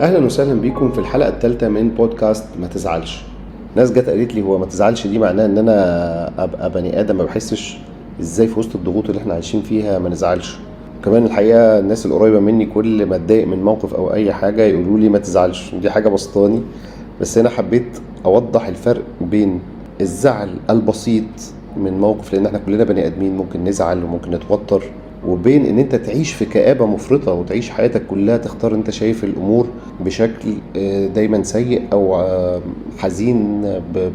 اهلا وسهلا بيكم في الحلقة الثالثة من بودكاست ما تزعلش. ناس جت قالت لي هو ما تزعلش دي معناها ان انا ابقى بني ادم ما بحسش؟ ازاي في وسط الضغوط اللي احنا عايشين فيها ما نزعلش؟ كمان الحقيقة الناس القريبة مني كل ما اتضايق من موقف او اي حاجة يقولوا لي ما تزعلش، دي حاجة بسطاني. بس انا حبيت اوضح الفرق بين الزعل البسيط من موقف، لان احنا كلنا بني ادمين ممكن نزعل وممكن نتوتر، وبين ان انت تعيش في كآبة مفرطة وتعيش حياتك كلها تختار انت شايف الامور بشكل دايما سيء او حزين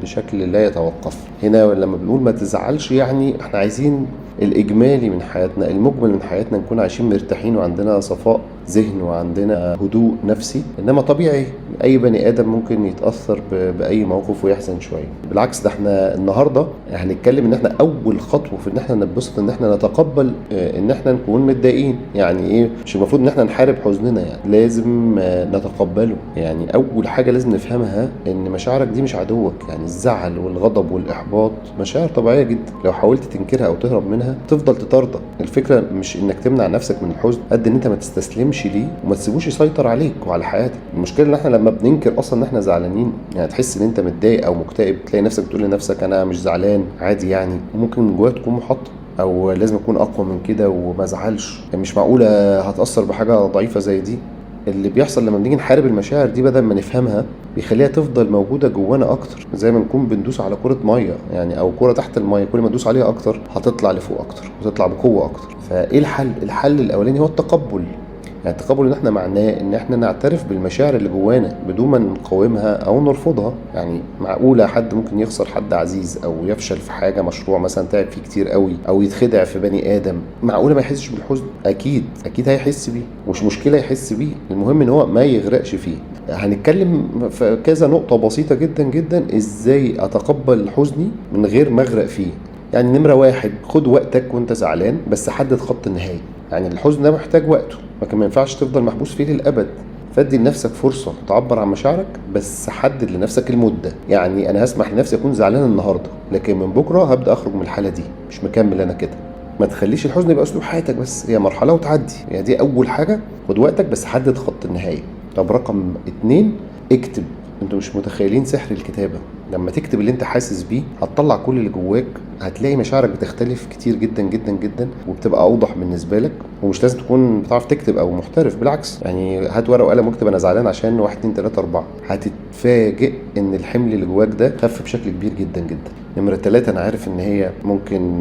بشكل لا يتوقف. هنا لما بنقول ما تزعلش يعني احنا عايزين الاجمالي من حياتنا، المجمل من حياتنا، نكون عايشين مرتاحين وعندنا صفاء ذهن وعندنا هدوء نفسي. انما طبيعي اي بني ادم ممكن يتاثر باي موقف ويحزن شوية. بالعكس، ده احنا النهارده هنتكلم ان احنا اول خطوة في ان احنا نتبسط ان احنا نتقبل ان احنا نكون متضايقين. يعني ايه؟ مش المفروض ان احنا نحارب حزننا، يعني لازم نتقبله. يعني اول حاجة لازم نفهمها ان مشاعرك دي مش عدوك. يعني الزعل والغضب والاحباط مشاعر طبيعية جدا، لو حاولت تنكرها او تهرب منها تفضل تطاردك. الفكرة مش انك تمنع نفسك من الحزن قد ان انت ما تستسلمش ليه وما تسيبوش يسيطر عليك وعلى حياتك. المشكلة ان احنا لما بننكر اصلا ان احنا زعلانين، يعني تحس ان انت متضايق او مكتئب، تلاقي نفسك بتقول لنفسك انا مش زعلان عادي، يعني ممكن من جواك تكون محطم او لازم اكون اقوى من كده وما ازعلش، يعني مش معقولة هتاثر بحاجة ضعيفة زي دي. اللي بيحصل لما بنيجي نحارب المشاعر دي بدل ما نفهمها بيخليها تفضل موجودة جوانا أكتر، زي ما نكون بندوس على كرة مية يعني أو كرة تحت المية، كل ما ندوس عليها أكتر هتطلع لفوق أكتر وتطلع بقوة أكتر. فإيه الحل؟ الحل الأولاني هو التقبل. يعني التقبل إن إحنا معناه إن إحنا نعترف بالمشاعر اللي جوانا بدون ما نقاومها أو نرفضها. يعني معقولة حد ممكن يخسر حد عزيز أو يفشل في حاجة، مشروع مثلا تعب فيه كتير قوي، أو يتخدع في بني آدم، معقولة ما يحسش بالحزن؟ أكيد أكيد هيحس بيه، مش مشكلة يحس بيه، المهم إن هو ما يغرقش فيه. هنتكلم في كذا نقطة بسيطة جدا جدا إزاي أتقبل حزني من غير ما أغرق فيه. يعني نمرة واحد، خد وقتك وانت زعلان بس حدد خط النهاية. يعني الحزن ده محتاج وقته، ما ينفعش تفضل محبوس فيه للأبد. فادي لنفسك فرصة تعبر عن مشاعرك بس حدد لنفسك المدة. يعني أنا هسمح لنفسي أكون زعلان النهاردة، لكن من بكرة هبدأ أخرج من الحالة دي، مش مكمل أنا كده. ما تخليش الحزن يبقى أسلوب حياتك بس، هي مرحلة وتعدي. يعني دي أول حاجة، خد وقتك بس حدد خط النهاية. طب رقم 2، اكتب. انتوا مش متخيلين سحر الكتابة. لما تكتب اللي انت حاسس بيه هتطلع كل اللي جواك، هتلاقي مشاعرك بتختلف كتير جدا جدا جدا وبتبقى اوضح بالنسبة لك. ومش لازم تكون بتعرف تكتب او محترف، بالعكس، يعني هات ورقة وقلم واكتب انا زعلان عشان 1 2 3 4، هتتفاجئ ان الحمل اللي جواك ده خف بشكل كبير جدا جدا. نمرة 3، انا عارف ان هي ممكن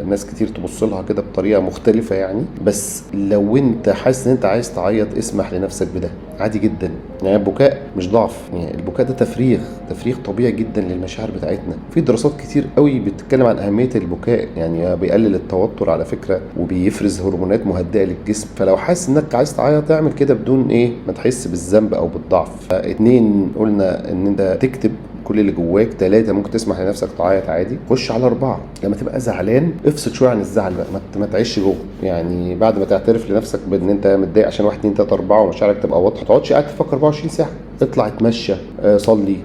ناس كتير تبص لها كده بطريقة مختلفة يعني، بس لو انت حاسس ان انت عايز تعيط اسمح لنفسك بده، عادي جدا. يعني البكاء مش ضعف، يعني البكاء ده تفريغ، تفريغ طبيعي جدا للمشاعر بتاعتنا. في دراسات كتير قوي بتتكلم عن أهمية البكاء، يعني بيقلل التوتر على فكرة وبيفرز هرمونات مهدئة للجسم. فلو حاسس انك عايز تعيط اعمل كده بدون ايه ما تحس بالذنب او بالضعف. 2، قلنا ان انت تكتب كل اللي جواك. 3، ممكن تسمح لنفسك تعيط عادي. خش على 4، لما تبقى زعلان افصل شوية عن الزعل بقى، ما تعيش جوه. يعني بعد ما تعترف لنفسك بان انت متضايق عشان 1 2 3 4 ومشاعرك تبقى واضحة، ما تقعدش قاعد تفكر 24 ساعة. اطلع اتمشى، صلي،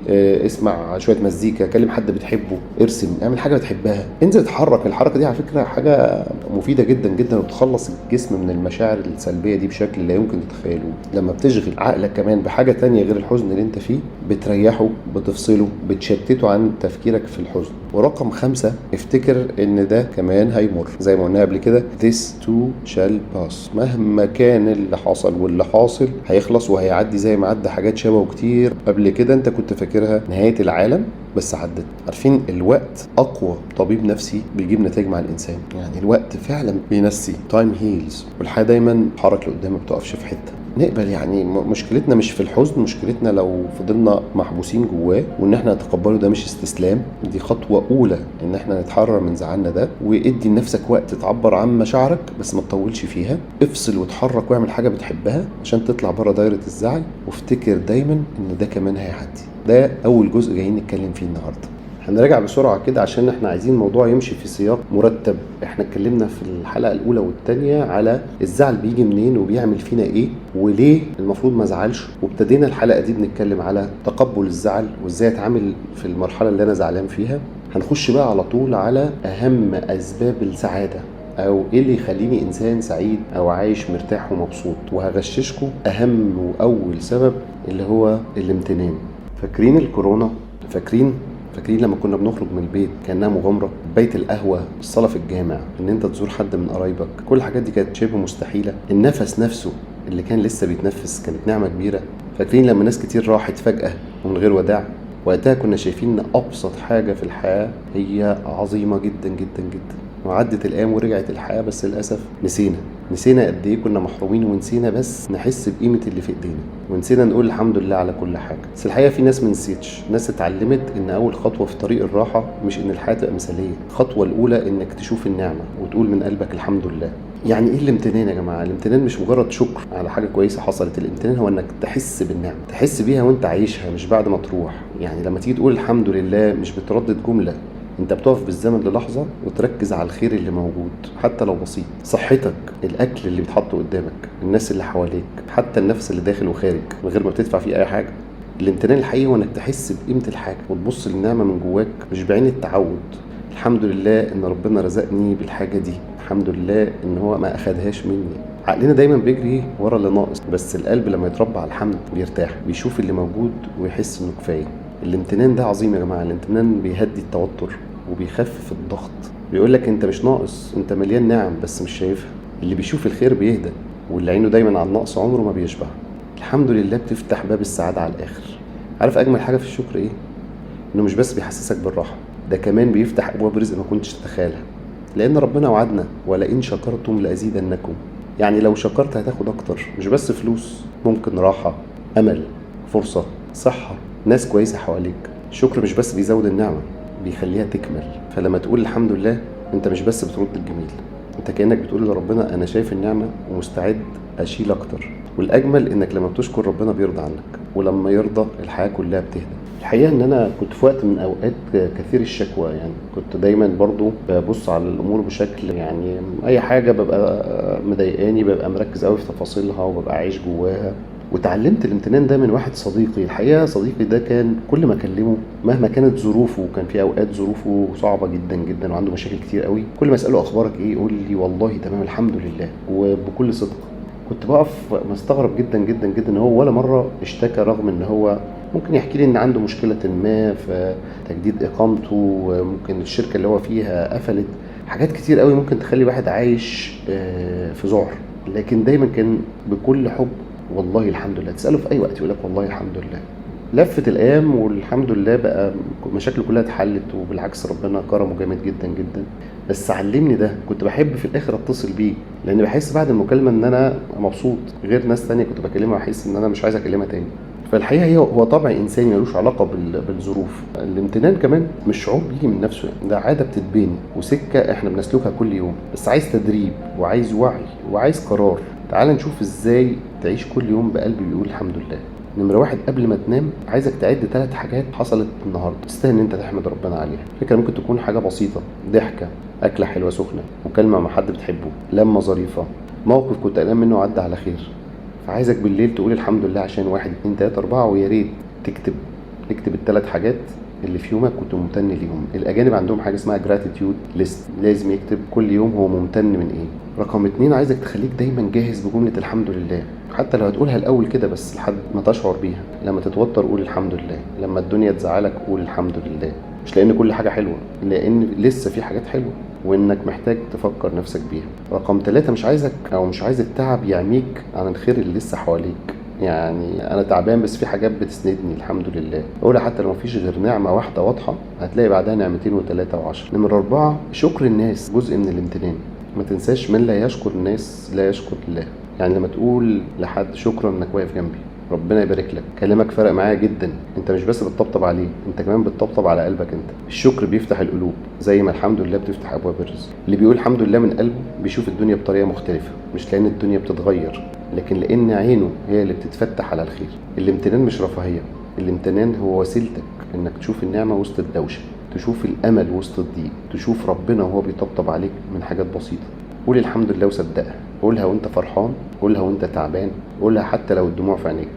اسمع شوية مزيكا، كلم حد بتحبه، ارسم، اعمل حاجة بتحبها، انزل اتحرك. الحركة دي على فكرة حاجة مفيدة جدا جدا وبتخلص الجسم من المشاعر السلبية دي بشكل لا يمكن تتخيله. لما بتشغل عقلك كمان بحاجة تانية غير الحزن اللي انت فيه بتريحه، بتفصله، بتشتته عن تفكيرك في الحزن. ورقم 5، افتكر ان ده كمان هيمر، زي ما قلنا قبل كده this too shall pass. مهما كان اللي حصل واللي حاصل هيخلص وهيعدي، زي ما عدى حاجات شبهه كتير قبل كده انت كنت فاكرها نهاية العالم بس عدت. عارفين الوقت اقوى طبيب نفسي بيجيب نتائج مع الانسان. يعني الوقت فعلا بينسي، time heals، والحياة دايما حركة لقدام ما بتقفش في حتة. نقبل، يعني مشكلتنا مش في الحزن، مشكلتنا لو فضلنا محبوسين جواه، وان احنا نتقبله ده مش استسلام، دي خطوة اولى ان احنا نتحرر من زعلنا ده. وادي لنفسك وقت تعبر عن مشاعرك بس ما تطولش فيها، افصل وتحرك واعمل حاجة بتحبها عشان تطلع بره دايرة الزعل، وافتكر دايما ان ده كمان هيعدي. ده اول جزء جايين نتكلم فيه النهارده. هنراجع بسرعة كده عشان احنا عايزين الموضوع يمشي في سياق مرتب. احنا اتكلمنا في الحلقة الأولى والتانية على الزعل بيجي منين وبيعمل فينا ايه وليه المفروض ما ازعلش، وابتدينا الحلقة دي بنتكلم على تقبل الزعل وازاي اتعامل في المرحلة اللي انا زعلان فيها. هنخش بقى على طول على اهم اسباب السعادة. او ايه اللي يخليني انسان سعيد او عايش مرتاح ومبسوط. وهغششكم اهم واول سبب اللي هو الامتنان. فاكرين الكورونا؟ فاكرين لما كنا بنخرج من البيت كانها مغامرة؟ بيت القهوة، الصلاة في الجامع، ان انت تزور حد من قرايبك، كل الحاجات دي كانت شبه مستحيلة. النفس نفسه اللي كان لسه بيتنفس كانت نعمه كبيرة. فاكرين لما ناس كتير راحت فجاة ومن غير وداع؟ وقتها كنا شايفين ان ابسط حاجة في الحياة هي عظيمة جدا جدا جدا. وعدت الايام ورجعت الحياة، بس للاسف نسينا قد ايه كنا محرومين، ونسينا بس نحس بقيمة اللي في ايدينا، ونسينا نقول الحمد لله على كل حاجة. بس الحقيقة في ناس ما نسيتش، ناس اتعلمت ان اول خطوة في طريق الراحة مش ان الحياة تبقى مثاليه، الخطوة الاولى انك تشوف النعمة وتقول من قلبك الحمد لله. يعني ايه الامتنان يا جماعة؟ الامتنان مش مجرد شكر على حاجة كويسة حصلت، الامتنان هو انك تحس بالنعمة، تحس بيها وانت عايشها مش بعد ما تروح. يعني لما تيجي تقول الحمد لله مش بتردد جملة، انت بتقف بالزمن للحظة وتركز على الخير اللي موجود حتى لو بسيط. صحتك، الاكل اللي بيتحط قدامك، الناس اللي حواليك، حتى النفس اللي داخل وخارج من غير ما بتدفع فيه اي حاجة. الامتنان الحقيقي هو انك تحس بقيمة الحاجة وتبص للنعمة من جواك مش بعين التعود. الحمد لله ان ربنا رزقني بالحاجة دي، الحمد لله ان هو ما اخدهاش مني. عقلنا دايما بيجري ورا اللي ناقص، بس القلب لما يتربى على الحمد بيرتاح، بيشوف اللي موجود ويحس انه كفاية. الامتنان ده عظيم يا جماعة. الامتنان بيهدي التوتر وبيخفف الضغط، بيقول لك انت مش ناقص، انت مليان نعم بس مش شايفها. اللي بيشوف الخير بيهدى، واللي عينه دايما على النقص عمره ما بيشبع. الحمد لله بتفتح باب السعادة على الاخر. عارف اجمل حاجة في الشكر ايه؟ انه مش بس بيحسسك بالراحة، ده كمان بيفتح ابواب رزق ما كنتش تتخيلها. لان ربنا وعدنا ولئن شكرتم لازيدنكم. يعني لو شكرت هتاخد اكتر، مش بس فلوس، ممكن راحة، امل، فرصة، صحة، ناس كويسة حواليك. الشكر مش بس بيزود النعمة، بيخليها تكمل. فلما تقول الحمد لله انت مش بس بترد الجميل، انت كأنك بتقول لربنا انا شايف النعمة ومستعد اشيل اكتر. والاجمل انك لما بتشكر ربنا بيرضى عنك، ولما يرضى الحياة كلها بتهدى. الحقيقة ان انا كنت في وقت من اوقات كثير الشكوى، يعني كنت دايما برضو ببص على الامور بشكل يعني اي حاجة ببقى مضايقاني ببقى مركز قوي في تفاصيلها وببقى عايش جواها. وتعلمت الامتنان ده من واحد صديقي. الحقيقة صديقي ده كان كل ما اكلمه مهما كانت ظروفه، كان في اوقات ظروفه صعبة جدا جدا وعنده مشاكل كتير قوي، كل ما اساله اخبارك ايه يقول لي والله تمام الحمد لله، وبكل صدق. كنت بقف مستغرب جدا جدا جدا ان هو ولا مرة اشتكى، رغم ان هو ممكن يحكي لي ان عنده مشكلة ما في تجديد اقامته، ممكن الشركة اللي هو فيها قفلت، حاجات كتير قوي ممكن تخلي واحد عايش في ذعر، لكن دايما كان بكل حب والله الحمد لله. تسأله في أي وقت يقول لك والله الحمد لله. لفت الأيام والحمد لله بقى مشاكله كلها اتحلت، وبالعكس ربنا كرمه جامد جدا جدا. بس علمني ده، كنت بحب في الآخر أتصل بيه لأن بحس بعد المكالمة إن أنا مبسوط، غير ناس تانية كنت بكلمها وأحس إن أنا مش عايز أكلمها تاني. فالحقيقة هو طبع إنساني ملوش علاقة بالظروف. الامتنان كمان مش شعور بيجي من نفسه، يعني ده عادة بتتبني وسكة إحنا بنسلكها كل يوم، بس عايز تدريب وعايز وعي وعايز قرار. تعال نشوف ازاي تعيش كل يوم بقلب بيقول الحمد لله. نمرة 1، قبل ما تنام عايزك تعد 3 حاجات حصلت النهارده تستاهل ان انت تحمد ربنا عليها. فكرة ممكن تكون حاجة بسيطة، ضحكة، أكلة حلوة سخنة، مكالمة مع حد بتحبه، لمة ظريفة، موقف كنت قلقان منه عدى على خير. فعايزك بالليل تقول الحمد لله عشان 1 2 3 4، ويا ريت اكتب ال3 حاجات اللي في يومك كنت ممتن ليهم. الأجانب عندهم حاجة اسمها gratitude list، لازم يكتب كل يوم هو ممتن من ايه. رقم 2، عايزك تخليك دايما جاهز بجملة الحمد لله، حتى لو هتقولها الأول كده بس لحد ما تشعر بيها. لما تتوتر قول الحمد لله، لما الدنيا تزعلك قول الحمد لله. مش لأن كل حاجة حلوة، لأن لسه في حاجات حلوة وإنك محتاج تفكر نفسك بيها. رقم 3، مش عايزك أو مش عايز التعب يعميك عن الخير اللي لسه حواليك. يعني أنا تعبان بس في حاجات بتسندني الحمد لله. أقولها حتى لو مفيش غير نعمة واحدة واضحة، هتلاقي بعدها نعمتين و3 و10. نمرة 4، شكر الناس جزء من الامتنان. ما تنساش من لا يشكر الناس لا يشكر الله. يعني لما تقول لحد شكرا انك واقف جنبي، ربنا يبارك لك، كلامك فرق معايا جدا، انت مش بس بتطبطب عليه، انت كمان بتطبطب على قلبك. انت الشكر بيفتح القلوب زي ما الحمد لله بتفتح ابواب الرزق. اللي بيقول الحمد لله من قلبه بيشوف الدنيا بطريقة مختلفة، مش لان الدنيا بتتغير، لكن لان عينه هي اللي بتتفتح على الخير. الامتنان مش رفاهية، الامتنان هو وسيلتك انك تشوف النعمة وسط الدوشة، تشوف الامل وسط الضيق، تشوف ربنا وهو بيطبطب عليك من حاجات بسيطة. قول الحمد لله وصدقها، قولها وانت فرحان، قولها وانت تعبان، قولها حتى لو الدموع في عينيك.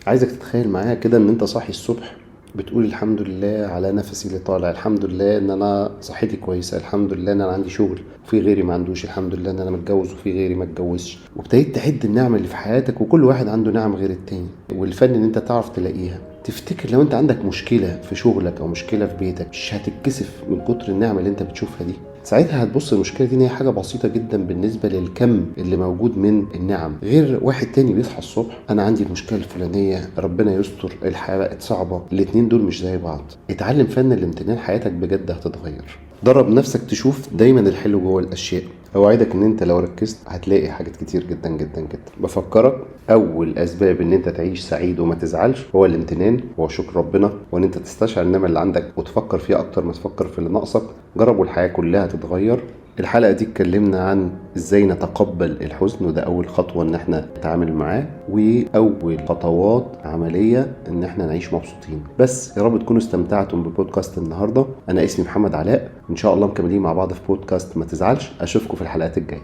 عايزك تتخيل معايا كده ان انت صاحي الصبح بتقول الحمد لله على نفسي اللي طالع، الحمد لله ان انا صحتي كويسة، الحمد لله ان انا عندي شغل وفي غيري ما عندوش، الحمد لله ان انا متجوز وفي غيري ما اتجوزش. وابتديت تعد النعم اللي في حياتك، وكل واحد عنده نعم غير التاني، والفن ان انت تعرف تلاقيها. تفتكر لو انت عندك مشكلة في شغلك او مشكلة في بيتك مش هتتكسف من كتر النعم اللي انت بتشوفها دي؟ ساعتها هتبص المشكلة دي ان هي حاجة بسيطة جدا بالنسبة للكم اللي موجود من النعم. غير واحد تاني بيصحى الصبح انا عندي المشكلة الفلانية، ربنا يستر، الحياة بقت صعبة. الاتنين دول مش زي بعض. اتعلم فن الامتنان، حياتك بجد هتتغير. درب نفسك تشوف دايما الحلو جوه الاشياء. اوعدك ان انت لو ركزت هتلاقي حاجات كتير جدا جدا جدا. بفكرك اول اسباب ان انت تعيش سعيد وما تزعلش هو الامتنان، هو شكر ربنا، وان انت تستشعر النعمة اللي عندك وتفكر فيها اكتر ما تفكر في اللي ناقصك. جربوا الحياة كلها تتغير. الحلقة دي اتكلمنا عن ازاي نتقبل الحزن، وده اول خطوة ان احنا نتعامل معاه، واول خطوات عملية ان احنا نعيش مبسوطين. بس يا رب تكونوا استمتعتم ببودكاست النهاردة. انا اسمي محمد علاء، ان شاء الله مكملين مع بعض في بودكاست ما تزعلش. اشوفكم في الحلقات الجاية.